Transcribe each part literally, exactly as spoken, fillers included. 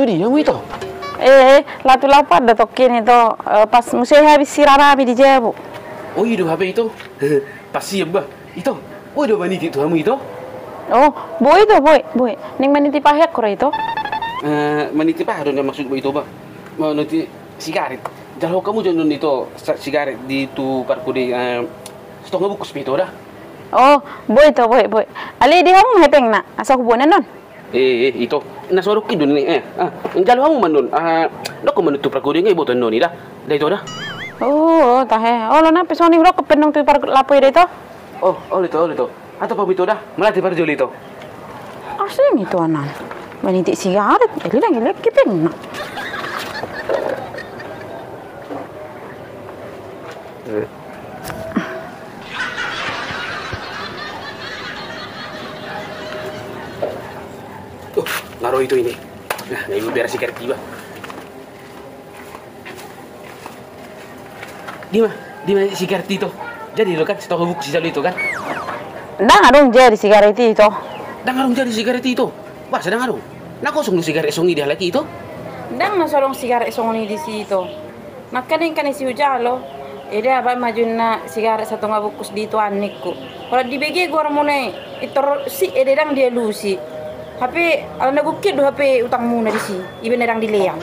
Jadi hamu ito? Eh, laho tu lapo an do tongkin ito, eh, pas muse habis siaran nami di jabu. Oh, i do hape ito. Pas siap bah. Ito, boi do manitip tu hamu ito? Oh, boi ito, boi, boi. Naeng manitip aha ho ra ito? Eh, manitip aha do na maksudmu ito bah? Manitip sigaret. Jalo hamu jo annon ito sa-, sigaret di tu parkode, eh, satonga bungkus pe ito da. Oh, boi ito, boi, boi. Alai di hamu ma hepengna, asa huboan annon. Eh, eh, ito. Na so adong i do ni, eh. Ah, jalo hamu ma annon. Ah, dokkon ma annon tu parkode nga iboto annon i da. Da ito da. Oh, oh, tahe. Olo na pe songon i, dokkon pe annon tu par-, lapo i da ito. Oh, olo ito, olo ito. Ato pa ito da. Mauliate parjolo ito. Asing ito annon. Manitip sigaret, jadi lagi lagi hepengna. Eh. Oh, nga ro ito i. Nah, nga iba beres sigaret iba. Di ma, di ma sigaret ito? Jadi do kan, satonga bungkus dijalo ito kan? Ndang adong jadi sigaret ito. Ndang adong jadi sigaret ito? Boasa ndang adong? Na kosong do sigaret songon i di halak i ito? Ndang na so adong sigaret songon i disi ito. Nangkaning kan isi hujalo, eda baen ma jo ninna sigaret satonga bungkus di ito an ningku. Holan dibege goarmuna i, pintor sip eda ndang dialusi. Hape, ala na gungkit do hape utangmuna disi, iba na ndang dilean.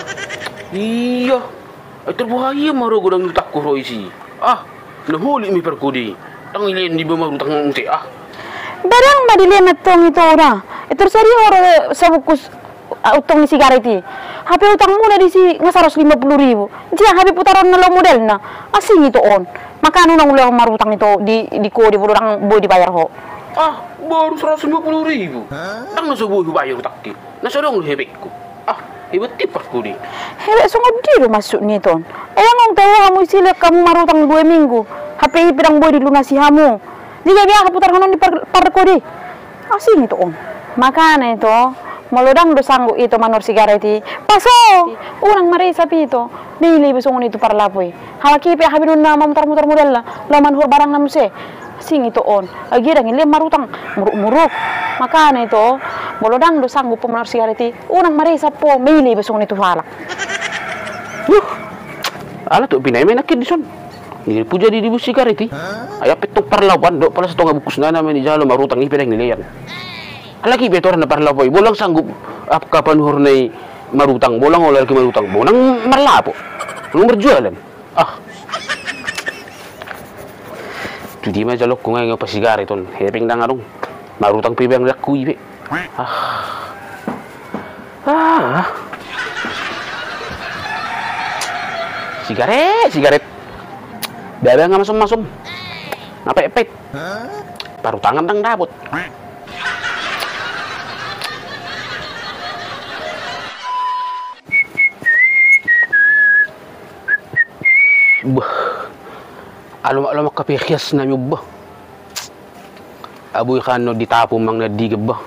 Iya, ai tarboha ia ma ro godang utangku ro isi. Ah, na holit ma i parkode i. Ndang dilean iba marutang muse, ah. Ba ndang ma dilean antong ito da. Pintor sadia ho ro sabungkus ah, untong ni sigaret i. Hape utangmuna disi nga saratus lima pulu ribu. Jia hape putaronna laho modalna. Asing ito on. Makana unang ulaho marutang ito di, di kode molo ndang boi dibayar ho. Ah, baru saratus lima pulu ribu. Ndang na so boi hubayar utangki. Na so adong do hepengku. Ah, hebat i parkode i. Hebat songon dia do maksud ni ito on? Ai ndang tau hamu isi, lean hamu marutang dua minggu. Hape i pe ndang boi dilunasi hamu. Jadi gabe aha putarhon on di par-, parkode i? Asing ito on. Makana ito, molo ndang do sanggup ito manuhor sigaret i, paso! Unang maresap ito. Maila iba songon i tu parlapo i. Halak i pe aha be ninna mamutar-mutar modalna laho manuhor barangna muse. Asing ito on. Ai gia ndang dilean marutang, muruk-muruk. Makana ito, molo ndang do sanggup ho manuhor sigaret i, unang maresap ho. Maila iba songon i tu halak. Yuh. Ala tu pinai ma i nangkin dison. Ni pu jadi dibus sigaret i. Ai ampe tong parlapo an do, pala satonga bungkus na nama ni jalo marutang i pe ndang dilean. Halak i pe torna parlapo i, molo ndang sanggup angka panuhorna i marutang, molo ndang olo halak i marutang, molo ndang marlapo. Molo marjualan. Ah. Tu dia ma jaloonku nga, nga pasigaret on, hepeng ndang adong. Marutang pe ndang diakui be. Ah. Ah. Sigaret, sigaret. Baba nga masom-masom. Nga pet-pet. Parutangan ndang dapot. Bah. Alomak-lomak hape hias nami on bah. Abui kan no ditapu mang na digeb bah.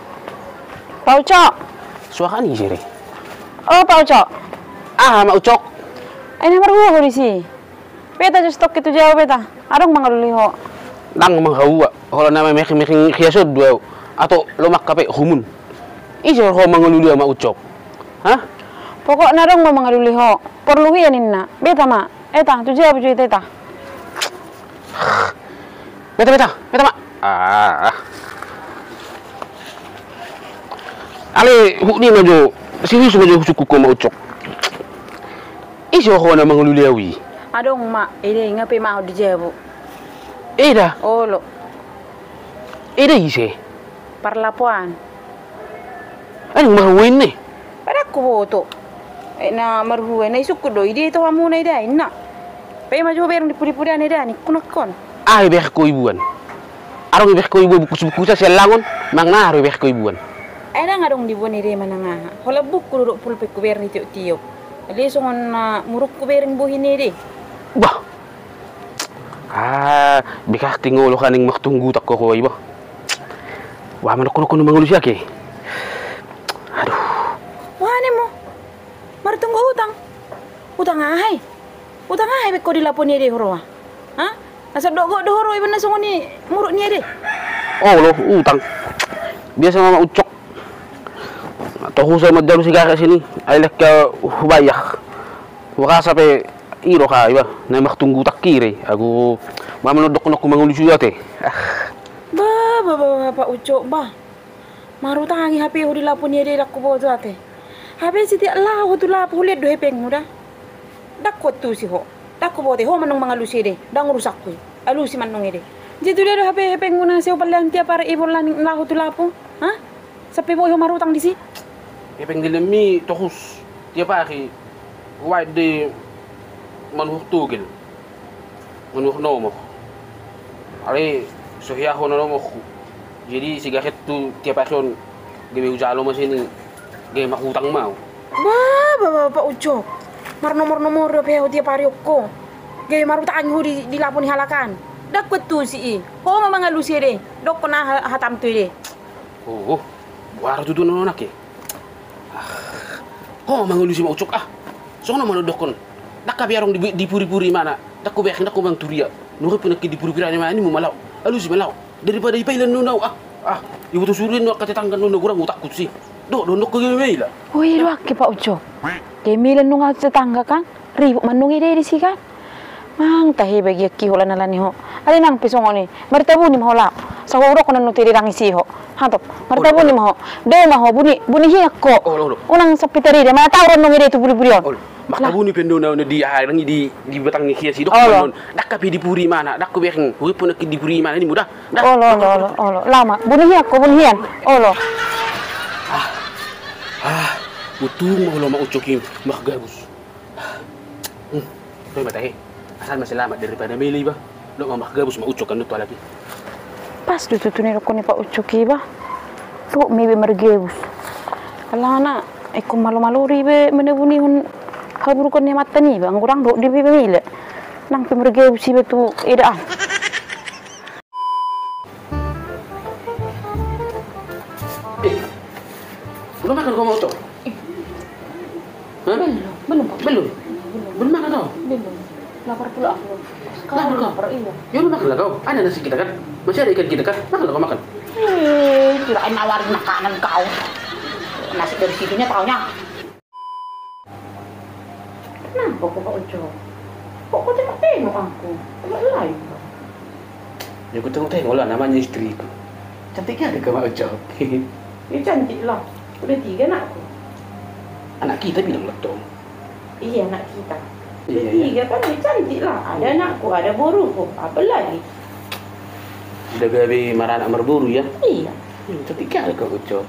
Pa Ucok. Suaka ni sere. Oh, Pa Ucok. Ah, Ma Ucok. Ai na marhua ho disi? Beta just tokki tu jabu beta. Adong mangalului ho? Ndang mangaua. Holan na mehing-mehing hias on do au. Ato lomak hape humun. Ise ho mangalului au Ma Ucok? Hah? Pokokna adong ma mangalului ho. Porlu hea ninna. Beta ma. Eta, tu jabu jo hita eta. Beta, beta, beta ma. Ah. Ale, huk ni ma jo. Serius ma jo sungkunku Ma Ucok. Ise ho na mangalului au i? Adong ma, eda i nga pe maho di jabu. Eda? Olo. Eda ise? Parlapo an. Ai ndang marhua inna i? Ai ndang huboto. Eh, na marhua inna i sungkun do i, dia ito hamuna eda inna. Pe ma jo bereng di pudi-pudian eda ningku nangkon. Aha ibereng ho ibuan? Adong ibereng ho ibuan bungkus-bungkusan sian langon, manang na aha do ibereng ho ibuan? Ai ndang adong diboan eda manang aha. Holan buku do dohot pulpen hubereng di tiop-tiop. Alai songon na muruk hubereng bohi ni eda i. Bah. Ah, berarti nga olo haning martunggu utang ho iba. Wah, manokko-nokko na mangalusi ake. Aduh. Wah, nemu. Martunggu utang. Utang aha i? Utang aha i be ho di lapo ni eda i huroa? Hah? Asa dohot do huroa iba na songon i muruk ni eda i. Olo, utang. Biasa ma Ma Ucok. Tohu sa manjalu sigaret sini, ai lek ka hubayak. Hurasa pe i do ka iba na martunggu tangki re. Agu, ma manondok nongku mangalusi ate. Ah. Ba, ba, ba, ba, Pak Ucok, ba. Marutangi hape ho di lapo ni ede, ndang huboto ate. Hape sitiap laho tu lapo hulean do hepengmu da. Ndang huantusi ho. Ndang huboto ho manong mangalusi ede. Ndang urusanku i. Alusi manong ede. Jadi tu dia do hape hepengmu na sai hupallean tiap ari i bola ni laho tu lapo. Ha? Sampe boi ho marutang disi. Hepeng ni lelengmi tohus tiap ari. Hubaen do i manuhor togel. Manuhor nomor. Alai so hea ho na nomorhu. Jadi sigaret tu tiap ari on gabe hujalo ma sini gabe marutang ma au. Ba, ba, ba, Pak Ucok. Marnomor-nomor dope ho tiap ari on ho. Gabe marutangi ho di, di lapo ni halak an. Ndang huantusi i. Ho ma mangalusi ede. Dokkon aha hatam tu ede. Oh, oh. Boha do tutu na nangkin. Ah. Ho mangalusi ma Ucok ah. Songon na manondokkon. Ndang hape adong di, di puri-puri imana. Ndang hubereng, ndang hubereng tu dia. Nuhut pe nangkin di puri-puri imana, nimmu ma laho. Alusi ma laho. Daripada ipailan nunga au ah. Ah, iboto surian nunga angka tetangga nunga gurang utakku si. Do, do nunga gabe maila. Oh, i do angke Pak Ucok. Gabe maila nunga tetangga kan. Ribut manong ede disi kan. Mang tahe bagian ki ho lana lani ho. Alai nang pe songon i. Martabuni ma ho laho. Sago urok nanu tiri rang isi ho. Hatop. Martabuni ma ho. Do ma ho buni, buni hian ho. Olo, olo. Unang sampe tarida. Mana tau ro nong ede tu puri-puri on. Olo. Martabuni pe do na di aha nang di, di batang ni hias i do. Olo. Ndang hape di puri imana. Ndang hubereng. Hubereng pe nangkin di puri imana nimmu da. Olo, olo, olo, olo. Lama. Buni hian ho, buni hian. Olo. Ah. Ah. Butung ma olo ma Ucok i margabus. Hmm. Toe ma tahe. Asal ma selamat daripada maila iba. Dohot ma margabus ma Ucok kan tu halak i. Pas do tutu na nidokkon ni Pak Ucok i ba. Dohot ma iba margabus. Alana ingkon malo-malo do iba manabunihon haburuhon ni amanta niba. Anggo ndang dohot do iba maila. Nang pe margabus iba tu eda an. Eh, belum makan kau, Mak Ucok? Hah? Belum, belum, Pak. Belum? Belum. Belum makan kau? Belum. Lapar pula aku. Lapar kau? Lapar, iya. Ya udah, makanlah kau. Ada nasi kita kan? Masih ada ikan kita kan? Makanlah kau, makan. Eh, kirain nawarin makanan kau. Nasi dari situnya taunya. Kenapa kau, Pak Ucok? Kok kau tengok-tengok aku? Agak lain kau. Ya, aku tengok-tengok lah, namanya istriku. Cantik kali kau, Mak Ucok. Ya, cantik lah. Udah tiga anakku. Anak kita bilang lah, Tom. Iya, anak kita. Udah tiga kan, ya, cantik lah. Ada anakku, ada boruku. Apa lagi? Udah gabe maranak marboru ya? Iya. Hmm, cantik kali kau, Ucok.